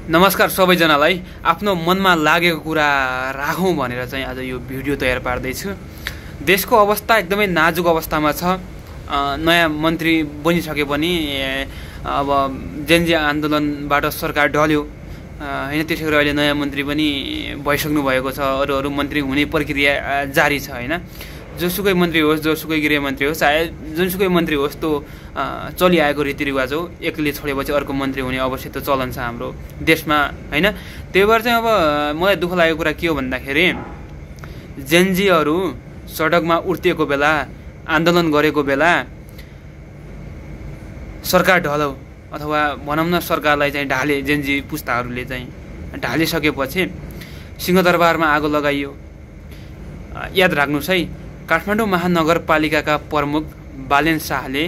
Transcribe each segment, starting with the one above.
नमस्कार सबैजनालाई। आफ्नो मनमा लागेको कुरा राखौँ भनेर चाहिँ आज यो भिडियो तयार पार्दैछु। देशको अवस्था एकदमै नाजुक अवस्थामा छ। नयाँ मन्त्री बनिसके पनि अब जेनजी आन्दोलनबाट सरकार ढल्यो हैन। त्यसैगरी अहिले नयाँ मन्त्री पनि भइसक्नु भएको छ। अरू मन्त्री हुने प्रक्रिया जारी छ हैन। जोसुकै मन्त्री होस्, जोसुकै गृहमन्त्री होस्, चाहे जुनसुकै मन्त्री होस्, त्यो चलिआएको रीतिरिवाज हो। एकले छोडेपछि अर्को मन्त्री हुने अवश्य त चलन छ हाम्रो देशमा हैन। त्यही भएर चाहिँ अब मलाई दुःख लागेको कुरा के हो भन्दाखेरि जेनजीहरू सडकमा उर्तिएको बेला, आन्दोलन गरेको बेला सरकार ढल्यो अथवा भनौँ न सरकारलाई चाहिँ ढाले, जेनजी पुस्ताहरूले चाहिँ ढालिसकेपछि सिंहदरबारमा आगो लगाइयो। याद राख्नुहोस् है, काठमाडौँ महानगरपालिकाका प्रमुख बालेन शाहले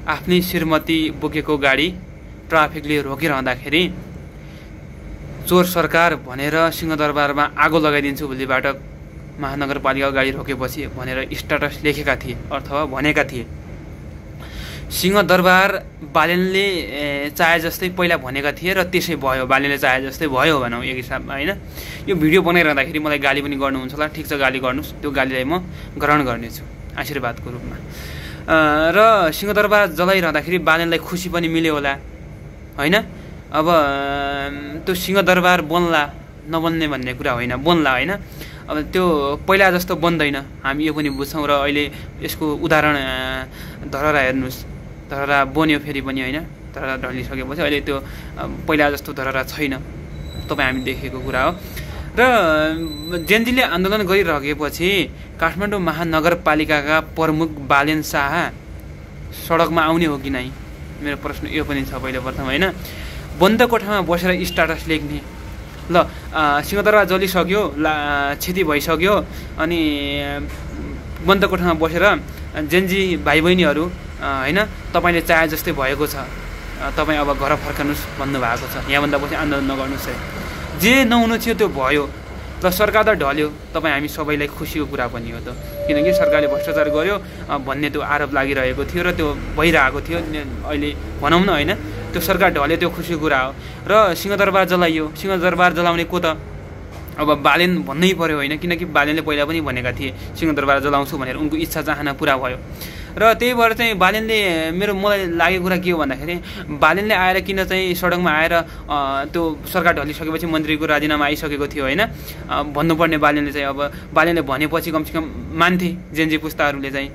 आफ्नै श्रीमती बोकेको गाडी ट्राफिकले रोकिरहँदाखेरि चोर सरकार भनेर सिंहदरबारमा आगो लगाइदिन्छु भोलिबाट महानगरपालिकाको गाडी रोकेपछि भनेर स्ट्याटस लेखेका थिए अथवा भनेका थिए। सिंहदरबार बालेनले चाहे जस्तै पहिला भनेका थिए र त्यसै भयो, बालेनले चाहे जस्तै भयो भनौँ एक हिसाबमा हैन। यो भिडियो बनाइरहँदाखेरि मलाई गाली पनि गर्नुहुन्छ होला, ठिक छ गाली गर्नुहोस्, त्यो गालीलाई म ग्रहण गर्नेछु आशीर्वादको रूपमा। र सिंहदरबार जलाइरहँदाखेरि बालेनलाई खुसी पनि मिल्यो होला हैन। अब त्यो सिंहदरबार बन्ला नबन्ने भन्ने कुरा होइन, बन्ला हैन। अब त्यो पहिला जस्तो बन्दैन, हामी यो पनि बुझ्छौँ। र अहिले यसको उदाहरण धरहरा हेर्नुहोस्, धरहरा बन्यो फेरि पनि हैन। धरहरा ढलिसकेपछि अहिले त्यो पहिला जस्तो धरहरा छैन, तपाईँ हामी देखेको कुरा हो। र जेनजीले आन्दोलन गरिरहेपछि काठमाडौँ महानगरपालिकाका प्रमुख बालेन शाह सडकमा आउने हो कि नै, मेरो प्रश्न यो पनि छ पहिलो प्रथम हैन। बन्द कोठामा बसेर स्ट्याटस लेख्ने, ल सिंहदरबार जलिसक्यो, क्षति भइसक्यो, अनि बन्द कोठामा बसेर जेनजी भाइ बहिनीहरू हैन, तपाईँले चाहे जस्तै भएको छ, तपाईँ अब घर फर्कनुहोस् भन्नुभएको छ। यहाँभन्दा पछि आन्दोलन नगर्नुहोस् है। जे नहुनु थियो त्यो भयो, र सरकार त ढल्यो। तपाईँ हामी सबैलाई खुसीको कुरा पनि हो त, किनकि सरकारले भ्रष्टाचार गर्यो भन्ने त्यो आरोप लागिरहेको थियो र त्यो भइरहेको थियो अहिले भनौँ न हैन। त्यो सरकार ढल्यो, त्यो खुसीको कुरा हो। र सिंहदरबार जलाइयो, सिंहदरबार जलाउने को त अब बालेन भन्नै पर्यो होइन, किनकि बालेनले पहिला पनि भनेका थिए सिंहदरबार जलाउँछु भनेर, उनको इच्छा चाहना पुरा भयो। र त्यही भएर चाहिँ बालेनले मलाई लागेको कुरा के हो भन्दाखेरि बालेनले आएर किन चाहिँ सडकमा आएर त्यो सरकार ढलिसकेपछि मन्त्रीको राजीनामा आइसकेको थियो होइन भन्नुपर्ने बालेनले चाहिँ, अब बालेनले भनेपछि कमसेकम मान्थे जेनजी पुस्ताहरूले चाहिँ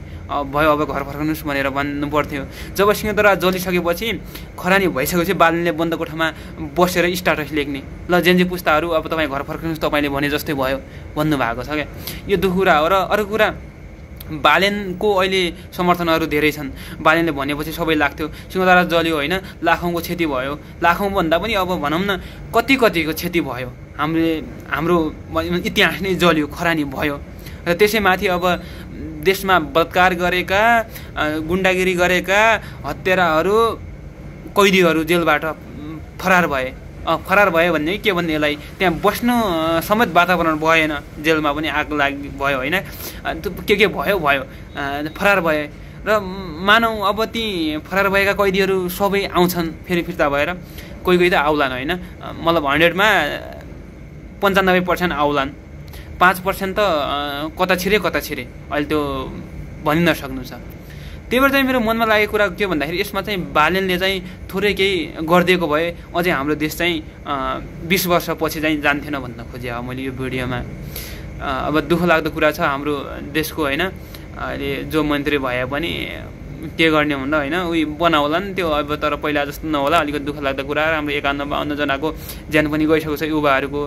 भयो अब घर फर्कनुहोस् भनेर भन्नु पर्थ्यो। जब सिंहदरबार जलिसकेपछि खरानी भइसकेपछि बालेनले बन्द कोठामा बसेर स्ट्याटस लेख्ने, ल जेनजी पुस्ताहरू अब तपाईँ घर फर्कनुहोस्, तपाईँले भने जस्तै भयो भन्नुभएको छ क्या। यो दुःख कुरा हो। र अर्को कुरा, बालेनको अहिले समर्थनहरू धेरै छन्। बालेनले भनेपछि सबै लाग्थ्यो सिंहदरबार जल्यो होइन, लाखौँको क्षति भयो। लाखौँ भन्दा पनि अब भनौँ न कतिको क्षति भयो, हाम्रो इतिहास नै जल्यो, खरानी भयो। र त्यसैमाथि अब देशमा बलात्कार गरेका, गुन्डागिरी गरेका हत्याराहरू, कैदीहरू जेलबाट फरार भए। फरार भयो भन्ने के भन्ने, यसलाई त्यहाँ बस्न समेत वातावरण भएन, जेलमा पनि आग भयो होइन। के भयो फरार भए। र मानौ अब ती फरार भएका कैदीहरू सबै आउँछन् फेरि फिर्ता भएर, कोही त आउलान् होइन। मतलब 100मा 95% आउलान्, 5% त कता छिरे अहिले त्यो भनि नसक्नु छ। त्यही भएर चाहिँ मेरो मनमा लागेको कुरा के भन्दाखेरि यसमा चाहिँ बालेनले चाहिँ थोरै केही गरिदिएको भए अझै हाम्रो देश चाहिँ 20 वर्षपछि चाहिँ जान्थेन भन्न खोजेँ अब मैले यो भिडियोमा। अब दुःख लाग्दो कुरा छ हाम्रो देशको होइन। अहिले जो मन्त्री भए पनि के गर्ने भन्दा होइन, उही बनाउला नि त्यो, अब तर पहिला जस्तो नहोला। अलिकति दुःख लाग्दो कुरा, हाम्रो 51-52 जनाको ज्यान पनि गइसकेको छ। युवाहरूको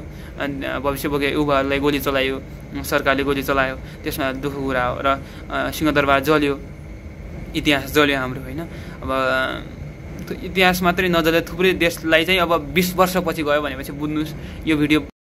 भविष्य बोके युवाहरूलाई गोली चलायो, सरकारले गोली चलायो, त्यसमा दुःखको कुरा हो। र सिंहदरबार जल्यो, इतिहास जल्यो हाम्रो होइन। अब इतिहास मात्रै नजल्यो, थुप्रै देशलाई चाहिँ अब 20 वर्षपछि गयो भनेपछि बुझ्नुहोस् यो भिडियो